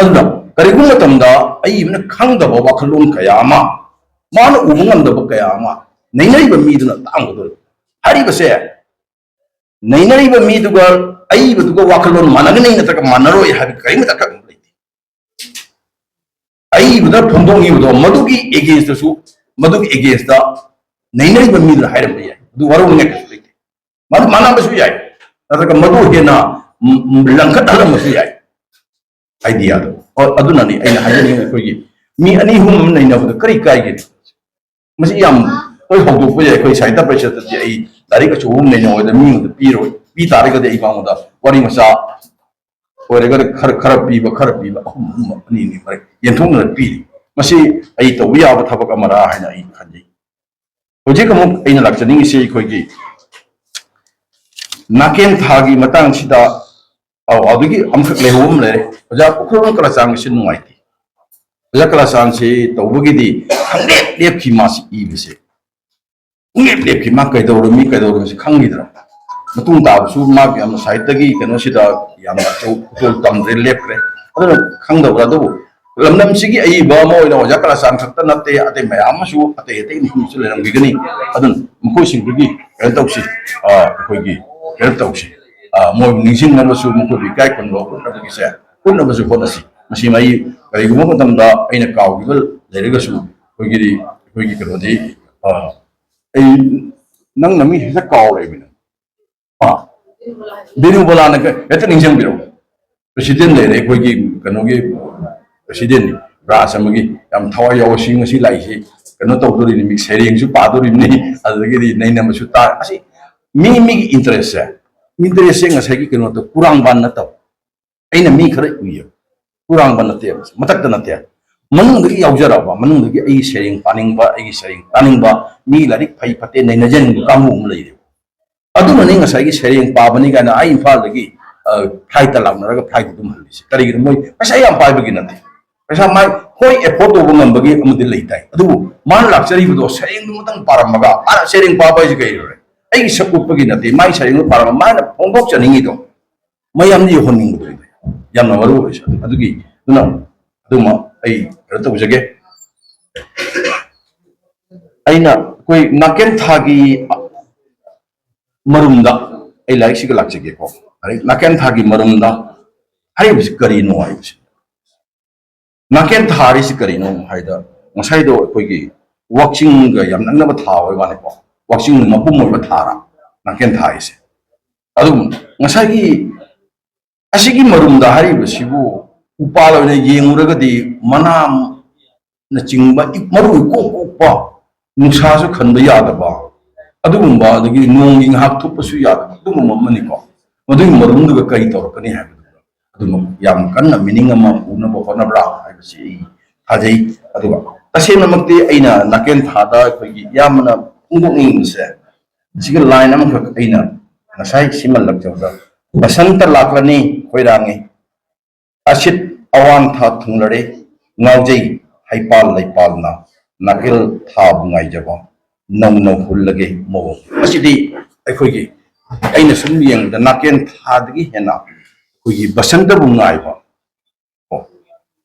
ꯑꯗꯨꯅ ꯀꯔꯤꯒꯨꯝꯕ ꯃꯇꯝꯗ ꯑꯏꯕꯅ ꯈꯪꯗꯕ ꯋꯥꯈꯜꯂꯣꯟ ꯀꯌꯥ ꯑꯃ, ꯃꯥꯅ ꯎꯕ ꯉꯝꯗꯕ ꯀꯌꯥ ꯑꯃ ꯅꯩꯅꯔꯤꯕ ꯃꯤꯗꯨꯅ ꯇꯥꯛꯑꯝꯒꯗꯧꯔꯤꯕ꯫ ꯍꯥꯏꯔꯤꯕꯁꯦ, ꯅꯩꯅꯔꯤꯕ ꯃꯤꯗꯨꯒ ꯑꯏꯕꯗꯨꯒ ꯋꯥꯈꯜꯂꯣꯟ ꯃꯥꯟꯅꯒꯅꯤ ꯅꯠꯇ꯭ꯔꯒ ꯃꯥꯟꯅꯔꯣꯏ ꯍꯥꯏꯕ ꯀꯔꯤꯃꯇ ꯑꯀꯛꯅꯕ ꯂꯩꯇꯦ꯫ ꯑꯏꯕꯗ ꯐꯣꯡꯗꯣꯛꯂꯤꯕꯗꯣ ꯃꯗꯨꯒꯤ against ꯇꯁꯨ, ꯃꯗꯨꯒꯤ against ꯇ ꯅꯩꯅꯔꯤꯕ ꯃꯤꯗꯨꯅ ꯍꯥꯏꯔꯝꯕ ꯌꯥꯏ, ꯑꯗꯨ ꯋꯥꯔꯧꯅꯤꯡꯉꯥꯏ ꯀꯩꯁꯨ ꯂꯩꯇꯦ꯫ ꯃꯗꯨ ꯃꯥꯟꯅꯕꯁꯨ ꯌꯥꯏ, ꯅꯠꯇ꯭ꯔꯒ ꯃꯗꯨ ꯍꯦꯟꯅ, ꯎꯝ, ꯎꯝ, ꯂꯪꯈꯠꯍꯜꯂꯝꯕꯁꯨ ꯌꯥꯏ꯫ Idea ꯗꯣ꯫ ꯑ-, ꯑꯗꯨꯅꯅꯤ ꯑꯩꯅ ꯍꯥꯏꯖꯅꯤꯡꯉꯤ, ꯑꯩꯈꯣꯏꯒꯤ ꯃꯤ ꯑꯅꯤ ꯑꯍꯨꯝ ꯑꯃ ꯅꯩꯅꯕꯗ ꯀꯔꯤ ꯀꯥꯏꯒꯦ? ꯃꯁꯤ ꯌꯥꯝ ꯍꯣꯏ ꯍꯧꯗꯣꯛꯄ ꯌꯥꯏ꯫ ꯑꯩꯈꯣꯏ ꯁꯥꯍꯤꯇ꯭ꯌ ꯄꯔꯤꯁꯠꯇꯗꯤ ꯑꯩ ꯂꯥꯏꯔꯤꯛ ꯑꯆꯧꯕ ꯑꯃ ꯅꯩꯅꯧ ꯍꯥꯏꯗ ꯃꯤꯉꯣꯟꯗ ꯄꯤꯔꯣꯏ꯫ ꯄꯤ ꯇꯥꯔꯒꯗꯤ ꯑꯩ ꯃꯉꯣꯟꯗ ꯋꯥꯔꯤ ꯃꯆꯥ ꯑꯣꯏꯔꯒꯅ ꯈꯔ, ꯈꯔ ꯄꯤꯕ, ꯈꯔ ꯄꯤꯕ, ꯑꯍꯨꯝ, ꯑꯍꯨꯝ, ꯑꯅꯤ, ꯑꯅꯤ, ꯃꯔꯤ ꯌꯦꯟꯊꯣꯛꯅꯅ ꯄꯤꯔꯤ꯫ ꯃꯁꯤ ꯑꯩ ꯇꯧꯕ ꯌꯥꯕ ꯊꯕꯛ ꯑꯃꯔꯥ ꯍꯥꯏꯅ ꯑꯩ ꯈꯟꯖꯩ꯫ ꯍꯧꯖꯤꯛ ꯑꯃꯨꯛ ꯑꯩꯅ ꯂꯥꯛꯆꯅꯤꯡꯉꯤꯁꯤ ꯑꯩꯈꯣꯏꯒꯤ ꯅꯥꯀꯦꯟ ꯊꯥꯒꯤ ꯃꯇꯥꯡꯁꯤꯗ, ꯑꯧ, ꯑꯗꯨꯒꯤ ꯑꯃꯈꯛ ꯂꯩꯍꯧꯕ ꯑꯃ ꯂꯩꯔꯦ꯫ ꯑꯣꯖꯥ ꯎꯈ꯭ꯔꯨꯜ ꯀꯂꯥꯆꯥꯡꯒꯤꯁꯤ ꯅꯨꯡꯉꯥꯏꯇꯦ꯫ ꯑꯣꯖꯥ ꯀꯂꯥꯆꯥꯡꯁꯤ ꯇꯧꯕꯒꯤꯗꯤ ꯈꯪꯂꯦꯞ ꯂꯦꯞꯈꯤ ꯃꯥꯁꯤ ꯏꯕꯁꯦ꯫ ꯄꯨꯡꯂꯦꯞ ꯂꯦꯞꯈꯤ, ꯃꯥ ꯀꯩꯗꯧꯔꯝꯃꯤ, ꯀꯩꯗꯧꯔꯝꯃꯤ ꯈꯪꯈꯤꯗ꯭ꯔꯥ? ꯃꯇꯨꯡ ꯇꯥꯕꯁꯨ ꯃꯥ ꯌꯥꯝꯅ ꯁꯥꯍꯤꯇ꯭ꯌꯒꯤ ꯀꯩꯅꯣꯁꯤꯗ ꯌꯥꯝꯅ ꯑꯆꯧ-, ꯎꯇꯣꯜ ꯇꯝꯗ꯭ꯔꯦ, ꯂꯦꯞꯈ꯭ꯔꯦ꯫ ꯑꯗꯨꯅ ꯈꯪꯗꯕ꯭ꯔꯥ? ꯑꯗꯨꯕꯨ ꯂꯝꯗꯝꯁꯤꯒꯤ ꯑꯏꯕ ꯑꯃ ꯑꯣꯏꯅ ꯑꯣꯖꯥ ꯀꯂꯥꯆꯥꯡ ꯈꯛꯇ ꯅꯠꯇꯦ, ꯑꯇꯩ ꯃꯌꯥꯝ ꯑꯃꯁꯨ ꯑꯇꯩ ꯑꯇꯩ ꯃꯐꯝꯁꯨ ꯂꯩꯔꯝꯈꯤꯒꯅꯤ꯫ ꯑꯗꯨꯅ ꯃꯈꯣꯏꯁꯤꯡꯗꯨꯒꯤ ꯀꯩꯅꯣ ꯇꯧꯁꯤ, ꯑ, ꯑꯩꯈꯣꯏꯒꯤ ꯀꯩꯅꯣ ꯇꯧꯁꯤ, ꯑ, ꯃꯣꯏꯕꯨ ꯅꯤꯡꯁꯤꯡꯅꯕꯁꯨ, ꯃꯈꯣꯏꯕꯨ ꯏꯀꯥꯏ ꯈꯨꯝꯅꯕ ꯎꯠꯅꯕꯒꯤꯁꯦ, ꯎꯠꯅꯕꯁꯨ ꯍꯣꯠꯅꯁꯤ꯫ ꯃꯁꯤ ꯑꯩ ꯀꯔꯤꯒꯨꯝꯕ ꯃꯇꯝꯗ ꯑꯩꯅ ꯀꯥꯎꯈꯤꯕ ꯂꯩꯔꯒꯁꯨ ꯑꯩꯈꯣꯏꯒꯤꯗꯤ, ꯑꯩꯈꯣꯏꯒꯤ ꯀꯩꯅꯣꯗꯤ, ꯑ, ꯑꯩ ꯅꯪꯅ ꯃꯤ ꯍꯦꯛꯇ ꯀꯥꯎꯔꯦꯃꯤ ꯅꯪ꯫ ꯑꯥ, ꯕꯤꯅꯨꯕꯂꯥꯅ ꯀ-, ꯍꯦꯛꯇ ꯅꯤꯡꯁꯤꯡꯕꯤꯔꯛꯑꯣ꯫ President ꯂꯩꯔꯦ ꯑꯩꯈꯣꯏꯒꯤ ꯀꯩꯅꯣꯒꯤ president ꯅꯤ, branch ꯑꯃꯒꯤ ꯌꯥꯝ ꯊꯋꯥꯏ ꯌꯥꯎꯕ ꯁꯤ ꯉꯁꯤ ꯂꯥꯛꯏꯁꯤ ꯀꯩꯅꯣ ꯇꯧꯗꯣꯔꯤꯅꯤ, ꯃꯤ ꯁꯩꯔꯦꯡꯁꯨ ꯄꯥꯗꯣꯔꯤꯕꯅꯤ, ꯑꯗꯨꯗꯒꯤꯗꯤ ꯅꯩꯅꯕꯁꯨ ꯇꯥ-, ꯑꯁꯤ ꯃꯤ ꯃꯤꯒꯤ interest ꯁꯦ, interest ꯁꯦ ꯉꯁꯥꯏꯒꯤ ꯀꯩꯅꯣꯗꯣ ꯄꯨꯔꯥꯡꯕꯥꯟ ꯅꯠꯇꯕ꯫ ꯑꯩꯅ ꯃꯤ ꯈꯔ ꯎꯏꯌꯦ, ꯄꯨꯔꯥꯡꯕ ꯅꯠꯇꯦ, ꯃꯊꯛꯇ ꯅꯠꯇꯦ, ꯃꯅꯨꯡꯗꯒꯤ ꯌꯥꯎꯖꯔꯛꯑꯕ, ꯃꯅꯨꯡꯗꯒꯤ ꯑꯩꯒꯤ ꯁꯩꯔꯦꯡ ꯄꯥꯅꯤꯡꯕ, ꯑꯩꯒꯤ ꯁꯩꯔꯦꯡ ꯇꯥꯅꯤꯡꯕ, ꯃꯤ ꯂꯥꯏꯔꯤꯛ ꯐꯩ ꯐꯠꯇꯦ ꯅꯩꯅꯖꯅꯤꯡꯕ ꯀꯥꯡꯕꯨ ꯑꯃ ꯂꯩꯔꯦꯕ꯫ ꯑꯗꯨꯅꯅꯤ ꯉꯁꯥꯏꯒꯤ ꯁꯩꯔꯦꯡ ꯄꯥꯕꯅꯤ ꯀꯥꯏꯅ ꯑꯩ ꯏꯝꯐꯥꯜꯗꯒꯤ, ꯑ, flight ꯇ ꯂꯥꯛꯅꯔꯒ flight ꯇ ꯑꯗꯨꯝ ꯍꯜꯂꯤꯁꯦ꯫ ꯀꯔꯤꯒꯤꯅꯣ? ꯃꯣꯏ ꯄꯩꯁꯥ ꯌꯥꯝ ꯄꯥꯏꯕꯒꯤ ꯅꯠꯇꯦ꯫ ꯄꯩꯁꯥ ꯃꯥꯏ, ꯍꯣꯏ, afford ꯇꯧꯕ ꯉꯝꯕꯒꯤ ꯑꯃꯗꯤ ꯂꯩ ꯇꯥꯏ, ꯑꯗꯨꯕꯨ ꯃꯥꯅ ꯂꯥꯛꯆꯔꯤꯕꯗꯣ ꯁꯩꯔꯦꯡꯗꯨꯃꯇꯪ ꯄꯥꯔꯝꯃꯒ, ꯃꯥꯅ ꯁꯩꯔꯦꯡ ꯄꯥꯕ ꯍꯥꯏꯁꯦ ꯀꯩꯅꯣ? ꯑꯩꯒꯤ ꯁꯛ ꯎꯠꯄꯒꯤ ꯅꯠꯇꯦ, ꯃꯥꯏ ꯁꯩꯔꯦꯡꯗꯣ ꯄꯥꯔꯝꯃꯒ ꯃꯥꯅ ꯐꯣꯡꯗꯣꯛꯆꯅꯤꯡꯉꯤꯗꯣ ꯃꯌꯥꯝꯗ ꯌꯧꯍꯟꯅꯤꯡꯕꯗꯣ ꯌꯥꯝꯅ ꯃꯔꯨ ꯑꯣꯏ꯫ ꯑꯗꯨꯒꯤ, ꯑꯗꯨꯅ ꯑꯗꯨꯃ ꯑꯩ ꯀꯩꯅꯣ ꯇꯧꯖꯒꯦ꯫ ꯑꯩꯅ ꯑꯩꯈꯣꯏ ꯅꯥꯀꯦꯟ ꯊꯥꯒꯤ ꯃꯔꯨꯝꯗ ꯑꯩ ꯂꯥꯏꯔꯤꯛꯁꯤꯒ ꯂꯥꯛꯆꯒꯦꯀꯣ꯫ ꯅꯥꯀꯦꯟ ꯊꯥꯒꯤ ꯃꯔꯨꯝꯗ ꯍꯥꯏꯔꯤꯕꯁꯤ ꯀꯔꯤꯅꯣ ꯍꯥꯏꯕꯁꯤ, ꯅꯥꯀꯦꯟ ꯊꯥ ꯍꯥꯏꯔꯤꯁꯤ ꯀꯔꯤꯅꯣ ꯍꯥꯏꯗ, ꯉꯁꯥꯏꯗꯣ ꯑꯩꯈꯣꯏꯒꯤ ꯋꯥꯛꯆꯤꯡꯒ ꯌꯥꯝ ꯅꯛꯅꯕ ꯊꯥ ꯑꯣꯏꯕ ꯋꯥꯅꯤꯀꯣ, ꯋꯥꯛꯆꯤꯡ ꯃꯄꯨꯝ ꯑꯣꯏꯕ ꯊꯥꯔ ꯅꯥꯀꯦꯟ ꯊꯥ ꯍꯥꯏꯁꯦ꯫ ꯑꯗꯨꯝ ꯉꯁꯥꯏꯒꯤ ꯑꯁꯤꯒꯤ ꯃꯔꯨꯝꯗ ꯍꯥꯏꯔꯤꯕꯁꯤꯕꯨ ꯎꯄꯥꯜ ꯑꯣꯏꯅ ꯌꯦꯡꯉꯨꯔꯒꯗꯤ ꯃꯅꯥꯅꯆꯤꯡꯕ ꯃꯔꯨ ꯏꯀꯣꯛ ꯀꯣꯛꯄ, ꯅꯨꯡꯁꯥꯁꯨ ꯈꯟꯕ ꯌꯥꯗꯕ ꯑꯗꯨꯒꯨꯝꯕ, ꯑꯗꯒꯤ ꯅꯣꯡꯒꯤ ꯉꯥꯏꯍꯥꯛ ꯊꯣꯛꯄꯁꯨ ꯌꯥꯗꯕ ꯑꯗꯨꯒꯨꯝꯕ ꯑꯃꯅꯤꯀꯣ꯫ ꯃꯗꯨꯒꯤ ꯃꯔꯨꯝꯗꯨꯒ ꯀꯔꯤ ꯇꯧꯔꯛꯀꯅꯤ ꯍꯥꯏꯕꯗꯨ ꯑꯗꯨꯃꯛ ꯌꯥꯝ ꯀꯟꯅ ꯃꯤꯅꯤꯡ ꯑꯃ ꯎꯅꯕ ꯍꯣꯠꯅꯕ꯭ꯔꯥ ꯍꯥꯏꯕꯁꯤ ꯑꯩ ꯊꯥꯖꯩ꯫ ꯑꯗꯨꯒ ꯇꯁꯦꯡꯅꯃꯛꯇꯤ ꯑꯩꯅ ꯅꯥꯀꯦꯟ ꯊꯥꯗ ꯑꯩꯈꯣꯏꯒꯤ ꯏꯌꯥꯝꯕꯅ ꯐꯣꯡꯗꯣꯛꯅꯤꯡꯕꯁꯦ, ꯁꯤꯒꯤ ꯂꯥꯏꯟ ꯑꯃꯈꯛ ꯑꯩꯅ ꯉꯁꯥꯏ ꯁꯤꯃꯜꯂꯛꯆꯕꯗ, ꯕꯁꯟꯇ ꯂꯥꯛꯂꯅꯤ ꯈꯣꯏꯔꯥꯡꯉꯤ, ꯑꯁꯤꯠ ꯑꯋꯥꯡꯊꯥ ꯊꯨꯡꯂꯔꯦ, ꯉꯥꯎꯖꯩ ꯍꯩꯄꯥꯜ ꯂꯩꯄꯥꯜꯅ, ꯅꯥꯀꯦꯟ ꯊꯥꯕꯨ ꯉꯥꯏꯖꯕ, ꯅꯧꯅ ꯍꯨꯜꯂꯒꯦ ꯃꯑꯣꯡ꯫ ꯑꯁꯤꯗꯤ ꯑꯩꯈꯣꯏꯒꯤ, ꯑꯩꯅ ꯁꯨꯝ ꯌꯦꯡꯕꯗ ꯅꯥꯀꯦꯟ ꯊꯥꯗꯒꯤ ꯍꯦꯟꯅ ꯑꯩꯈꯣꯏꯒꯤ ꯕꯁꯟꯇꯕꯨ ꯉꯥꯏꯕ, ꯀꯣ,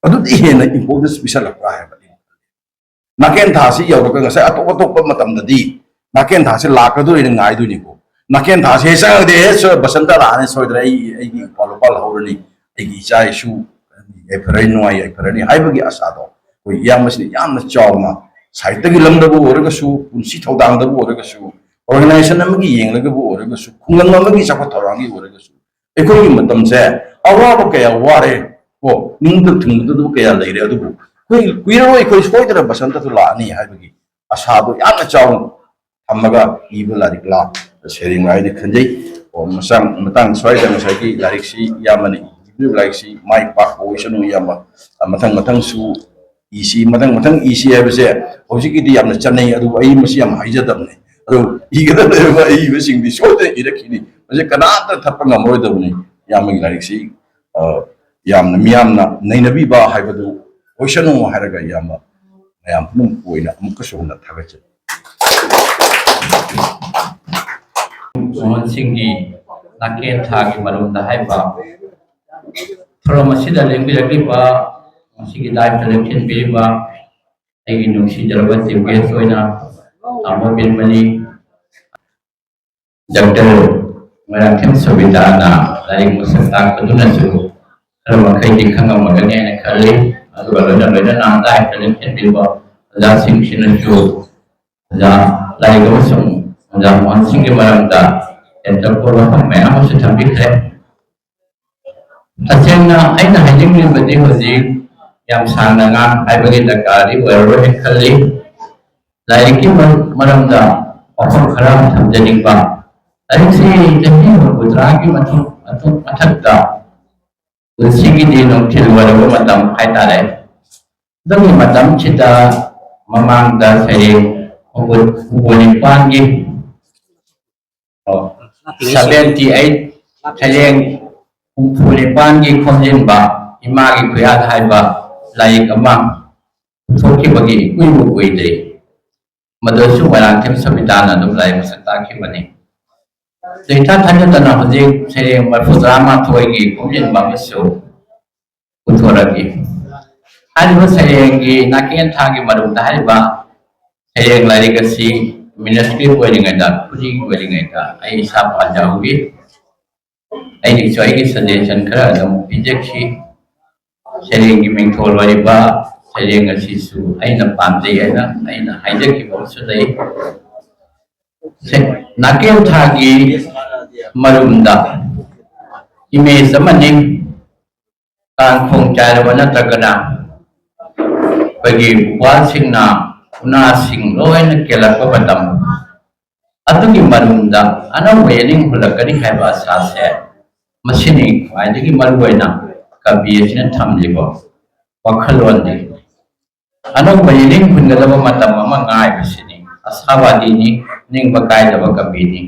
ꯑꯗꯨꯗꯤ ꯍꯦꯟꯅ ꯏꯝꯄꯣꯔꯇꯦꯟꯁ ꯄꯤꯁꯜꯂꯛꯄ꯭ꯔꯥ ꯍꯥꯏꯕ꯫ ꯅꯥꯀꯦꯟ ꯊꯥꯁꯤ ꯌꯧꯔꯒ ꯉꯁꯥꯏ ꯑꯇꯣꯞ ꯑꯇꯣꯞꯄ ꯃꯇꯝꯗꯗꯤ ꯅꯥꯀꯦꯟ ꯊꯥꯁꯤ ꯂꯥꯛꯀꯗꯣꯏꯅ ꯉꯥꯏꯗꯣꯏꯅꯤꯀꯣ꯫ ꯅꯥꯀꯦꯟ ꯊꯥꯁꯤ ꯍꯦꯛ ꯆꯪꯉꯒꯗꯤ, "ꯑꯦ, ꯁꯣꯏ-, ꯕꯁꯟꯇ ꯂꯥꯛꯑꯅꯤ ꯁꯣꯏꯗ꯭ꯔꯦ, ꯑꯩ, ꯑꯩꯒꯤ ꯏꯄꯥ ꯂꯨꯄꯥ ꯂꯧꯍꯧꯔꯅꯤ, ꯑꯩꯒꯤ ꯏꯆꯥ ꯏꯁꯨ ꯌꯥꯏꯐꯔꯅꯤ, ꯅꯨꯡꯉꯥꯏ ꯌꯥꯏꯐꯔꯅꯤ" ꯍꯥꯏꯕꯒꯤ ꯑꯁꯥꯗꯣ ꯑꯩꯈꯣꯏ ꯏꯌꯥꯝꯕꯁꯤꯅ ꯌꯥꯝꯅ ꯆꯥꯎꯅ, ꯁꯥꯍꯤꯇ꯭ꯌꯒꯤ ꯂꯝꯗꯕꯨ ꯑꯣꯏꯔꯒꯁꯨ, ꯄꯨꯟꯁꯤ ꯊꯧꯗꯥꯡꯗꯕꯨ ꯑꯣꯏꯔꯒꯁꯨ, ꯑꯣꯔꯒꯅꯥꯏꯖꯦꯁꯟ ꯑꯃꯒꯤ ꯌꯦꯡꯂꯒꯕꯨ ꯑꯣꯏꯔꯒꯁꯨ, ꯈꯨꯡꯒꯪ ꯑꯃꯒꯤ ꯆꯥꯎꯈꯠ ꯊꯧꯔꯥꯡꯒꯤ ꯑꯣꯏꯔꯒꯁꯨ, ꯑꯩꯈꯣꯏꯒꯤ ꯃꯇꯝꯁꯦ ꯑꯋꯥꯕ ꯀꯌꯥ ꯋꯥꯔꯦ, ꯀꯣ, ꯅꯤꯡꯕ ꯊꯨꯡꯕꯗꯕꯨ ꯀꯌꯥ ꯂꯩꯔꯦ, ꯑꯗꯨꯕꯨ ꯑꯩꯈꯣꯏ ꯀꯨꯏꯔꯔꯣꯏ, ꯑꯩꯈꯣꯏ ꯁꯣꯏꯗꯅ ꯕꯁꯟꯇꯁꯨ ꯂꯥꯛꯑꯅꯤ ꯍꯥꯏꯕꯒꯤ ꯑꯁꯥꯗꯣ ꯌꯥꯝꯅ ꯆꯥꯎꯅ ꯊꯝꯃꯒ ꯏꯕ ꯂꯥꯏꯔꯤꯛ ꯂꯥ ꯁꯩꯔꯦꯡ ꯍꯥꯏꯅ ꯈꯟꯖꯩ꯫ ꯑꯣ, ꯃꯆꯥꯡ-, ꯃꯇꯥꯡ ꯁ꯭ꯋꯥꯏꯗ ꯉꯁꯥꯏꯒꯤ ꯂꯥꯏꯔꯤꯛꯁꯤ ꯏꯌꯥꯝꯕꯅ ꯏꯕꯤꯔꯤꯕ ꯂꯥꯏꯔꯤꯛꯁꯤ ꯃꯥꯏ ꯄꯥꯛꯄ ꯑꯣꯏꯁꯅꯨ ꯏꯌꯥꯝꯕ꯫ ꯃꯊꯪ ꯃꯊꯪꯁꯨ ꯏꯁꯤ, ꯃꯊꯪ ꯃꯊꯪ ꯏꯁꯤ ꯍꯥꯏꯕꯁꯦ ꯍꯧꯖꯤꯛꯀꯤꯗꯤ ꯌꯥꯝꯅ ꯆꯠꯅꯩ, ꯑꯗꯨꯕꯨ ꯑꯩ ꯃꯁꯤ ꯌꯥꯝ ꯍꯥꯏꯖꯗꯕꯅꯤ꯫ ꯑꯗꯨ ꯏꯒꯗꯕ ꯏꯕꯁꯤꯡꯗꯤ ꯁꯣꯏꯗꯅ ꯏꯔꯛꯈꯤꯅꯤ, ꯃꯁꯤ ꯀꯅꯥꯝꯇ ꯊꯠꯄ ꯉꯝꯃꯔꯣꯏꯗꯕꯅꯤ꯫ ꯏꯌꯥꯝꯕꯒꯤ ꯂꯥꯏꯔꯤꯛꯁꯤ, ꯑ, ꯌꯥꯝꯅ ꯃꯤꯌꯥꯝꯅ ꯅꯩꯅꯕꯤꯕ ꯍꯥꯏꯕꯗꯨ ꯑꯣꯏꯁꯅꯨ ꯍꯥꯏꯔꯒ ꯏꯌꯥꯝꯕ ꯃꯌꯥꯝ ꯄꯨꯝꯅꯃꯛꯄꯨ ꯑꯣꯏꯅ ꯑꯃꯨꯛꯀꯁꯨ ꯍꯟꯅ ꯊꯥꯒꯠꯆꯔꯤ꯫ ꯃꯣꯍꯟ ꯁꯤꯡꯒꯤ ꯅꯥꯀꯦꯟ ꯊꯥꯒꯤ ꯃꯔꯨꯝꯗ ꯍꯥꯏꯕ ꯊꯧꯔꯝ ꯑꯁꯤꯗ ꯂꯦꯡꯕꯤꯔꯛꯂꯤꯕ, ꯃꯁꯤꯒꯤ ꯗꯥꯏꯠꯇ ꯂꯦꯡꯁꯤꯟꯕꯤꯔꯤꯕ ꯑꯩꯒꯤ ꯅꯨꯡꯁꯤꯖꯔꯕ ꯆꯤꯐ ꯒꯦꯁ ꯑꯣꯏꯅ ꯇꯥꯃꯣ ꯕꯤꯟꯃꯅꯤ, ꯗꯥꯛꯇꯔ ꯃꯣꯏꯔꯥꯡꯊꯦꯝ ꯁꯣꯕꯤꯇꯥꯅ ꯂꯥꯏꯔꯤꯛ ꯃꯁꯛ ꯇꯥꯛꯄꯗꯨꯅꯁꯨ ꯈꯔ ꯃꯈꯩꯗꯤ ꯈꯪꯉꯝꯃꯒꯅꯤ ꯍꯥꯏꯅ ꯈꯜꯂꯤ꯫ ꯑꯗꯨꯒ ꯂꯣꯏꯅ ꯂꯣꯏꯅꯅ ꯑꯗꯥꯏ ꯐꯖꯅ ꯊꯦꯝꯕꯤꯕ ꯑꯣꯖꯥꯁꯤꯡꯁꯤꯅꯁꯨ ꯑꯣꯖꯥ ꯂꯥꯏꯔꯤꯛ ꯑꯃꯁꯨꯡ ꯑꯣꯖꯥ ꯃꯣꯍꯟ ꯁꯤꯡꯒꯤ ꯃꯔꯝꯗ ꯇꯦꯟꯇꯛꯄ ꯋꯥꯐꯝ ꯃꯌꯥꯝ ꯑꯃꯁꯨ ꯊꯝꯕꯤꯈ꯭ꯔꯦ꯫ ꯇꯁꯦꯡꯅ ꯑꯩꯅ ꯍꯥꯏꯅꯤꯡꯂꯤꯕꯗꯤ ꯍꯧꯖꯤꯛ ꯌꯥꯝ ꯁꯥꯡꯅ ꯉꯥꯡ ꯍꯥꯏꯕꯒꯤ ꯗꯔꯀꯥꯔꯗꯤ ꯑꯣꯏꯔꯔꯣꯏ ꯈꯜꯂꯤ꯫ ꯂꯥꯏꯔꯤꯛꯀꯤ ꯃꯔ-, ꯃꯔꯝꯗ ꯋꯥꯐꯝ ꯈꯔ ꯊꯝꯖꯅꯤꯡꯕ꯫ ꯂꯥꯏꯔꯤꯛꯁꯤ ꯆꯍꯤ ꯍꯨꯝꯐꯨꯇꯔꯥꯒꯤ ꯃꯊꯛ, ꯃꯊꯛ, ꯃꯊꯛꯇ ꯄꯨꯟꯁꯤꯒꯤꯗꯤ ꯅꯨꯡꯊꯤꯜ ꯑꯣꯏꯔꯕ ꯃꯇꯝ ꯍꯥꯏꯇꯥꯔꯦ꯫ ꯑꯗꯨꯒꯤ ꯃꯇꯝꯁꯤꯗ ꯃꯃꯥꯡꯗ ꯁꯩꯔꯦꯡ ꯍꯨꯝꯐꯨ, ꯍꯨꯝꯐꯨ ꯅꯤꯄꯥꯟꯒꯤ, ꯑꯣ, seventy eight, ꯁꯩꯔꯦꯡ ꯍꯨꯝꯐꯨ ꯅꯤꯄꯥꯟꯒꯤ ꯈꯣꯝꯖꯤꯟꯕ ꯏꯃꯥꯒꯤ ꯈꯨꯌꯥꯠ ꯍꯥꯏꯕ ꯂꯥꯏꯔꯤꯛ ꯑꯃ ꯄꯨꯊꯣꯛꯈꯤꯕꯒꯤ ꯏꯀꯨꯏꯕꯨ ꯀꯨꯏꯗ꯭ꯔꯤ꯫ ꯃꯗꯨꯁꯨ ꯃꯣꯏꯔꯥꯡꯊꯦꯝ ꯁꯕꯤꯇꯥꯅ ꯑꯗꯨꯝ ꯂꯥꯏꯔꯤꯛ ꯃꯁꯛ ꯇꯥꯛꯈꯤꯕꯅꯤ꯫ ꯑꯗꯨ ꯏꯊꯥ ꯊꯥꯖꯗꯅ ꯍꯧꯖꯤꯛ ꯁꯩꯔꯦꯡ ꯃꯔꯤꯐꯨ ꯇꯔꯥꯃꯥꯊꯣꯏꯒꯤ ꯈꯣꯝꯖꯤꯟꯕ ꯑꯃꯁꯨ ꯄꯨꯊꯣꯔꯛꯏ꯫ ꯍꯥꯏꯔꯤꯕ ꯁꯩꯔꯦꯡꯒꯤ ꯅꯥꯀꯦꯟ ꯊꯥꯒꯤ ꯃꯔꯨꯝꯗ ꯍꯥꯏꯔꯤꯕ ꯁꯩꯔꯦꯡ ꯂꯥꯏꯔꯤꯛ ꯑꯁꯤ ꯃꯤꯅꯁꯀ꯭ꯔꯤꯞ ꯑꯣꯏꯔꯤꯉꯩꯗ, ꯈꯨꯠꯏ ꯑꯣꯏꯔꯤꯉꯩꯗ ꯑꯩ ꯏꯁꯥ ꯄꯥꯖꯍꯧꯏ꯫ ꯑꯩꯅꯁꯨ ꯑꯩꯒꯤ suggestion ꯈꯔ ꯑꯗꯨꯝ ꯄꯤꯖꯈꯤ꯫ ꯁꯩꯔꯦꯡꯒꯤ ꯃꯤꯡꯊꯣꯜ ꯑꯣꯏꯔꯤꯕ ꯁꯩꯔꯦꯡ ꯑꯁꯤꯁꯨ ꯑꯩꯅ ꯄꯥꯝꯖꯩ ꯍꯥꯏꯅ ꯑꯩꯅ ꯍꯥꯏꯖꯈꯤꯕ ꯑꯃꯁꯨ ꯂꯩ꯫ ꯁꯦ-, ꯅꯥꯀꯦꯟ ꯊꯥꯒꯤ ꯃꯔꯨꯝꯗ image ꯑꯃꯅꯤ꯫ ꯀꯥꯡꯈꯣꯡ ꯆꯥꯏꯔꯕ ꯅꯠꯇ꯭ꯔꯒꯅ ꯑꯩꯈꯣꯏꯒꯤ ꯎꯄꯥꯜꯁꯤꯡꯅ ꯎꯅꯥꯁꯤꯡ ꯂꯣꯏꯅ ꯀꯦꯜꯂꯛꯄ ꯃꯇꯝ, ꯑꯗꯨꯒꯤ ꯃꯔꯨꯝꯗ ꯑꯅꯧꯕ ꯌꯦꯅꯤꯡ ꯍꯨꯜꯂꯛꯀꯅꯤ ꯍꯥꯏꯕ ꯑꯁꯥꯁꯦ, ꯃꯁꯤꯅꯤ ꯈ꯭ꯋꯥꯏꯗꯒꯤ ꯃꯔꯨꯑꯣꯏꯅ ꯀꯕꯤ ꯑꯁꯤꯅ ꯊꯝꯂꯤꯕ ꯋꯥꯈꯜꯂꯣꯟꯅꯤ꯫ ꯑꯅꯧꯕ ꯌꯦꯅꯤꯡ ꯍꯨꯟꯒꯗꯕ ꯃꯇꯝ ꯑꯃ ꯉꯥꯏꯕꯁꯤꯅꯤ꯫ ꯑꯁꯥꯕꯥꯗꯤꯅꯤ, ꯅꯤꯡꯕ ꯀꯥꯏꯗꯕ ꯀꯕꯤꯅꯤ꯫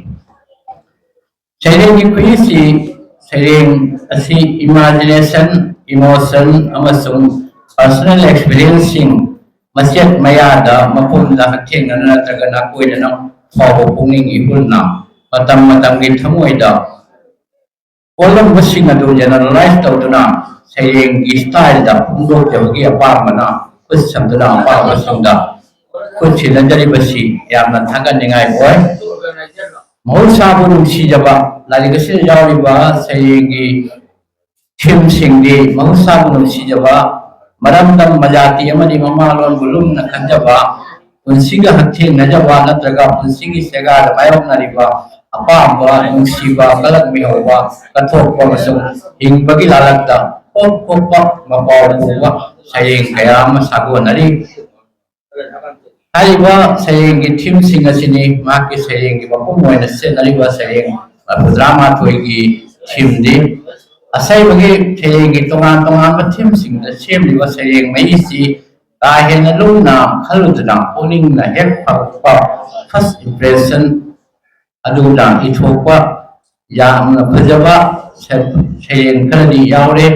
ꯁꯩꯔꯦꯡꯒꯤ ꯈꯨꯏꯁꯤ, ꯁꯩꯔꯦꯡ ꯑꯁꯤ imagination, emotion ꯑꯃꯁꯨꯡ personal experienceꯁꯤꯡ ꯃꯆꯦꯠ ꯃꯌꯥꯗ ꯃꯄꯨꯝꯗ ꯍꯛꯊꯦꯡꯅꯅ ꯅꯠꯇ꯭ꯔꯒ ꯅꯥꯀꯣꯏꯅꯅ ꯐꯥꯎꯕ ꯄꯨꯛꯅꯤꯡ ꯏꯍꯨꯜꯅ ꯃꯇꯝ ꯃꯇꯝꯒꯤ ꯊꯃꯣꯏꯗ ꯑꯣꯜꯂꯝꯕꯁꯤꯡ ꯑꯗꯨ generalize ꯇꯧꯗꯨꯅ ꯁꯩꯔꯦꯡꯒꯤ styleꯗ ꯐꯣꯡꯗꯣꯛꯆꯕꯒꯤ ꯑꯄꯥꯝꯕꯅ ꯈꯨꯠ ꯁꯝꯗꯨꯅ ꯑꯄꯥꯝꯕꯁꯤꯡꯗ ꯈꯨꯠ ꯁꯤꯟꯅꯖꯔꯤꯕꯁꯤ ꯌꯥꯝꯅ ꯊꯥꯒꯠꯅꯤꯡꯉꯥꯏ ꯑꯣꯏ꯫ ꯃꯍꯧꯁꯥꯕꯨ ꯅꯨꯡꯁꯤꯖꯕ ꯂꯥꯏꯔꯤꯛ ꯑꯁꯤꯗ ꯌꯥꯎꯔꯤꯕ ꯁꯩꯔꯦꯡꯒꯤ ꯊꯤꯝꯁꯤꯡꯗꯤ ꯃꯍꯧꯁꯥꯕꯨ ꯅꯨꯡꯁꯤꯖꯕ, ꯃꯔꯝꯗꯝ ꯃꯖꯥꯇꯤ ꯑꯃꯗꯤ ꯃꯃꯥꯂꯣꯟꯕꯨ ꯂꯨꯝꯅ ꯈꯟꯖꯕ, ꯄꯨꯟꯁꯤꯒ ꯍꯛꯊꯦꯡꯅꯖꯕ ꯅꯠꯇ꯭ꯔꯒ ꯄꯨꯟꯁꯤꯒꯤ ꯁꯦꯒꯥꯗ ꯃꯥꯌꯣꯛꯅꯔꯤꯕ ꯑꯄꯥꯝꯕ, ꯅꯨꯡꯁꯤꯕ, ꯀꯂꯛ ꯃꯤꯍꯧꯕ, ꯀꯠꯊꯣꯛꯄ ꯑꯃꯁꯨꯡ ꯍꯤꯡꯕꯒꯤ ꯂꯥꯂꯛꯇ ꯄꯣꯛ ꯄꯣꯛꯄ ꯃꯄꯥꯎ ꯄꯨꯕ ꯁꯩꯔꯦꯡ ꯀꯌꯥ ꯑꯃ ꯁꯥꯒꯣꯟꯅꯔꯤ꯫ ꯍꯥꯏꯔꯤꯕ ꯁꯩꯔꯦꯡꯒꯤ ꯊꯤꯝꯁꯤꯡ ꯑꯁꯤꯅꯤ ꯃꯍꯥꯛꯀꯤ ꯁꯩꯔꯦꯡꯒꯤ ꯃꯄꯨꯝ ꯑꯣꯏꯅ ꯆꯠꯅꯔꯤꯕ ꯁꯩꯔꯦꯡ ꯃꯔꯐꯨꯇꯔꯥ ꯃꯥꯊꯣꯏꯒꯤ ꯊꯤꯝꯗꯤ꯫ ꯑꯁꯩꯕꯒꯤ ꯁꯩꯔꯦꯡꯒꯤ ꯇꯣꯉꯥꯟ ꯇꯣꯉꯥꯟꯕ ꯊꯤꯝꯁꯤꯡꯗ ꯁꯦꯝꯂꯤꯕ ꯁꯩꯔꯦꯡ ꯃꯌꯦꯛꯁꯤ ꯀꯥ ꯍꯦꯟꯅ ꯂꯨꯝꯅ ꯈꯜꯂꯨꯗꯅ ꯄꯨꯛꯅꯤꯡꯅ ꯍꯦꯛ ꯐꯥꯎꯔꯛꯄ first impression ꯑꯗꯨꯗ ꯏꯊꯣꯛꯄ ꯌꯥꯝꯅ ꯐꯖꯕ ꯁꯩꯔꯦꯡ ꯈꯔꯗꯤ ꯌꯥꯎꯔꯦ꯫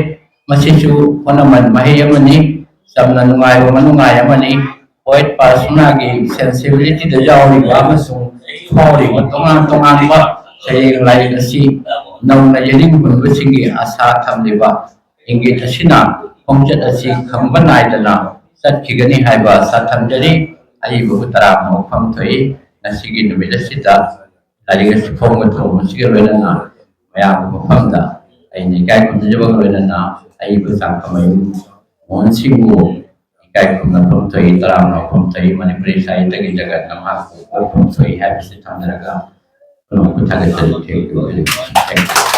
ꯃꯁꯤꯁꯨ ꯍꯣꯠꯅꯃꯟ ꯃꯍꯩ ꯑꯃꯅꯤ꯫ ꯆꯝꯅ ꯅꯨꯡꯉꯥꯏꯕ ꯃꯅꯨꯡꯉꯥꯏ ꯑꯃꯅꯤ꯫ Poet persona ꯒꯤ sensibility ꯗ ꯌꯥꯎꯔꯤꯕ ꯑꯃꯁꯨꯡ ꯐꯥꯎꯔꯤꯕ ꯇꯣꯉꯥꯟ ꯇꯣꯉꯥꯟꯕ ꯁꯩꯔꯦꯡ ꯂꯥꯏꯔꯤꯛ ꯑꯁꯤ ꯅꯧꯅ ꯌꯦꯅꯤꯡ ꯍꯨꯟꯕꯁꯤꯡꯒꯤ ꯑꯁꯥ ꯊꯝꯂꯤꯕ ꯏꯪꯒꯤꯠ ꯑꯁꯤꯅ ꯈꯣꯡꯆꯠ ꯑꯁꯤ ꯈꯝꯕ ꯅꯥꯏꯗꯅ ꯆꯠꯈꯤꯒꯅꯤ ꯍꯥꯏꯕ ꯑꯁꯥ ꯊꯝꯖꯔꯤ꯫ ꯑꯏꯕꯕꯨ ꯇꯔꯥꯝꯅ ꯑꯣꯛꯐꯝ ꯊꯣꯛꯏ꯫ ꯉꯁꯤꯒꯤ ꯅꯨꯃꯤꯠ ꯑꯁꯤꯗ ꯂꯥꯏꯔꯤꯛ ꯑꯁꯤ ꯐꯣꯡꯕ ꯊꯧꯔꯝ ꯑꯁꯤꯒ ꯂꯣꯏꯅꯅ ꯃꯌꯥꯝꯒꯤ ꯃꯐꯝꯗ ꯑꯩꯅ ꯏꯀꯥꯏ ꯈꯨꯝꯅꯖꯕꯒ ꯂꯣꯏꯅꯅ ꯑꯏꯕ ꯆꯥꯡꯈꯃꯌꯨꯝ ꯃꯣꯍꯟ ꯁꯤꯡꯕꯨ ꯏꯀꯥꯏ ꯈꯨꯝꯅꯐꯝ ꯊꯣꯛꯏ, ꯇꯔꯥꯝꯅ ꯑꯣꯛꯐꯝ ꯊꯣꯛꯏ꯫ ꯃꯅꯤꯄꯨꯔꯤ ꯁꯥꯍꯤꯇ꯭ꯌꯒꯤ ꯖꯒꯠꯅ ꯃꯍꯥꯛꯄꯨ ꯑꯣꯛꯐꯝ ꯊꯣꯛꯏ ꯍꯥꯏꯕꯁꯤ ꯊꯝꯖꯔꯒ ꯈꯨꯂꯣꯝ ꯈꯨꯊꯥꯒꯠꯆꯔꯤ꯫ Thank you very much. Thank you.